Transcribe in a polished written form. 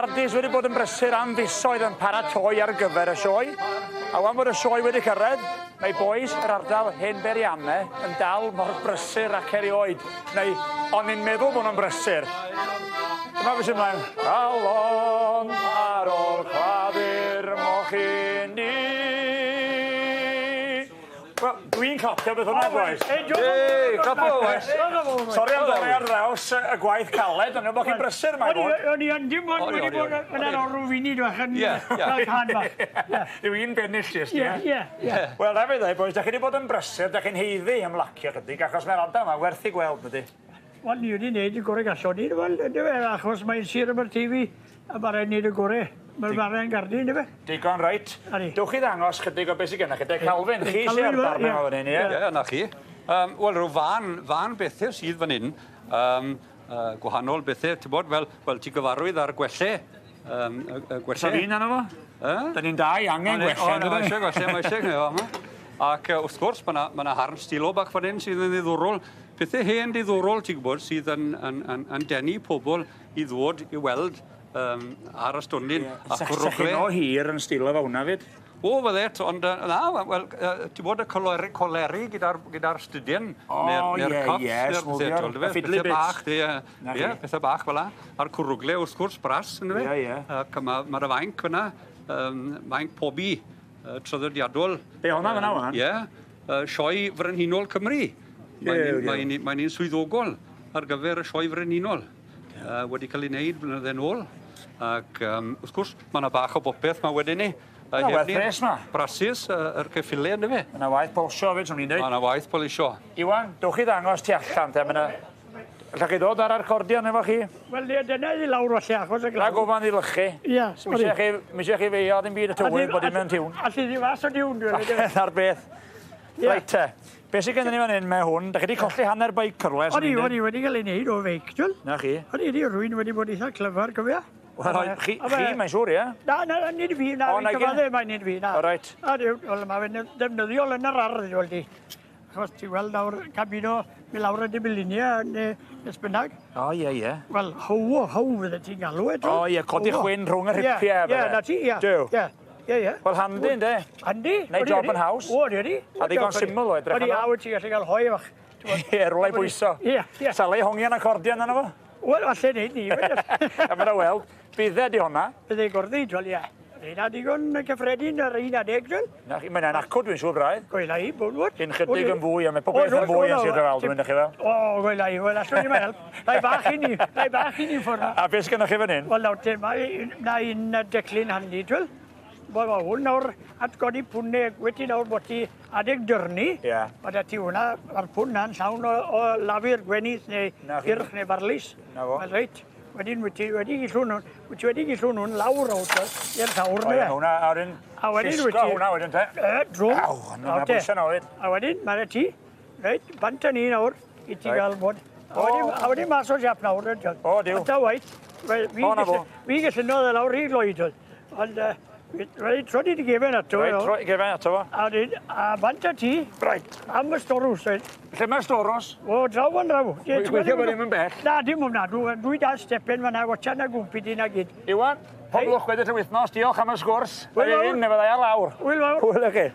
Ardis wedi bod yn brysur am fisoedd yn paratoi ar gyfer y sioe, a wan bod y sioe wedi cyrraedd, mae bois yr ardal Hen Berianne yn dal mor brysur ac erioed, neu o'n i'n meddwl bod nhw'n brysur. Dyma beth sy'n mlaen. Calon ar ôl claddu'r mochyn du. Wel, dwi'n clapio beth hwnna, boys. Hey, clapo, boys. Sori am dorri ar draws y gwaith caled, ond bod chi'n brysur mae fod. O'n i yn dim ond wedi bod yn ar orw funud fach yn cael can bach. Yw un bennill jyst, ie? Ie, ie. Wel, na fe ddweud, boys, da chi wedi bod yn brysur, da chi'n haeddu ymlacio chydig, achos mae'r ardal yma werth i gweld, ydy. Wel, ni wedi gwneud y gorau gallwn ni, wel, yndyfe, achos mae'n Sir Aberteifi, a mae rhaid wneud y gorau. Mae'r farau yn garddu, yndyfe? Digon reit. Ydi. Dewch i ddangos chydig o beth sydd gennych chi. De, Calvin, chi sydd ar darn yma fan hyn, ie? Ie, 'na chi. Um, Wel, rhyw fan, fan bethau sydd fan hyn. Um, uh, gwahanol bethau, ti'n bod, fel, wel, ti'n gyfarwydd ar gwelle. Um, y, y gwelle. Sa fi'n arno fo? Eh? Da ni'n dau angen gwelle, O, mae eisiau gwelle, mae eisiau gwelle. Ac wrth gwrs, mae yna ma harn stilo bach fan hyn sydd yn ddiddorol. Pethau hen diddorol, ti'n gwybod, sydd yn, yn, yn, yn denu pobl i ddod i weld um, ar y stondin. Yeah. A cwrwgle. Sa chi'n o hir yn stilo fe hwnna fyd? O, fydde, ond na, wel, ti'n bod y coleri, coleri gyda'r gyda stydien, oh, neu, neu cuffs, yeah, neu'r pethau, pethau bach, ie, yeah, pethau bach fel la. A'r cwrwgle, wrth gwrs, bras, yn fe? Ie, ie. Ac mae'r ma, ma fainc fyna, um, fainc pobi, uh, traddodiadol. Be hwnna fyna, wan? Ie, yeah, Sioe Frenhinol Cymru. Mae'n mae, mae, mae un swyddogol ar gyfer y Sioe Frenhinol. Uh, wedi cael ei wneud blynydde nôl. Ac um, wrth gwrs, mae yna bach o bopeth mae wedyn ni. Mae yna waith pres ma. Brasus, yr ceffylau, ynddo fe? Mae yna waith polisio hefyd, swn i'n dweud. Mae yna waith polisio. Iwan, dewch chi ddangos tu allan, te, mae yna... Allwch chi ddod ar arcordion efo chi? Wel, ie, dyna i lawr falle, achos y glaw. Rhag ofan i lychu. Ie. Mi eisiau chi, mi eisiau chi feio ddim byd y tywydd bod dim mewn tiwn. Allu di fas o diwn, dwi'n dweud. Na'r beth. Reit te. Be sydd gennym ni fan hyn, mae hwn, da chi wedi colli hanner beic cyrle. O'n i, o'n i wedi cael ei wneud o feic, dwi'n. Na chi. O'n i, rwy'n wedi bod eitha clyfar, cofia. Wel, chi, chi mae'n siŵr, ie? Na, na, nid fi, na, fi'n cyfadde, mae'n nid fi, na. O, reit. A, wel, mae fe'n ddefnyddiol yn yr ardd, wel di. Achos ti weld nawr, cabino, mi lawr y dibilinia, neu beth bynnag. O, ie, ie. Wel, how, how fydde ti'n galw e, O, ie, codi chwyn rhwng y rhipiau. Ie, na ti, ie. Duw. Ie. Ie, ie. Wel, handi, yndê? Handi. Neu job yn haws. O, di, di. A ddigon syml o edrych arno. Odi, a wyt ti'n gallu cael hoi fach. Ie, rwle i bwyso. Ie, ie. Sale i hongian acordion arno fo? Wel, falle neud ni. A mae'n weld, bydde di honna. Bydde gorddi, twel, ie. Reina digon cyffredin ar un adeg, twel. Na, mae'n yn acw, dwi'n siŵr braidd. Gwyla i, bod bod. Un chydig yn fwy, a mae pob beth yn fwy yn Sir Drefaldwyn, ydych chi fel? O, gwyla i, wel, allwn ni mae help. Rai bach i ni, rai bach i ni ffwrdd. A beth sgynnoch chi fan hyn? Wel, nawr, te, mae na un declyn handi, twel. Wel, mae hwn nawr at godi pwne, wedi nawr bod ti adeg dyrnu. Ie. Mae da ti hwnna, mae'r pwn na'n llawn o, o lafur gwenith neu gyrch neu barlys. Na fo. Wel, reit. Wedyn, wyt ti wedi gillw nhw, wyt ti wedi gillw nhw'n lawr o i'r llawr, O, ie, hwnna, a wedyn, A wedyn wyt llusgo hwnna wedyn te. E, drwm. Aw, hwnna'n bwysau nawr fyd. A wedyn, mae ti, reit, bant â ni nawr, i ti gael bod. A wedyn, a wedyn mas o siap nawr. O, diw. Ta waith. Wel, fi O, na fo. Fi gyllynodd e lawr i Lloyd, oedd. Ond, reit, tro di gefen ato. Reit, tro gefen ato fo. A wedyn, a bant â ti. Reit. Am y storws, reit. Lle mae'r storws? O, draw fan draw. Gweithio bod ddim yn bell. Na, dim ofna. Dwi, dwi dal stepen fan'na, watcha na gwmpi di na gyd. Iwan, pob lwc wedyn y wythnos. Diolch am y sgwrs. Hwyl fawr. Un, neu fyddai ar lawr. Hwyl fawr. Hwyl i chi.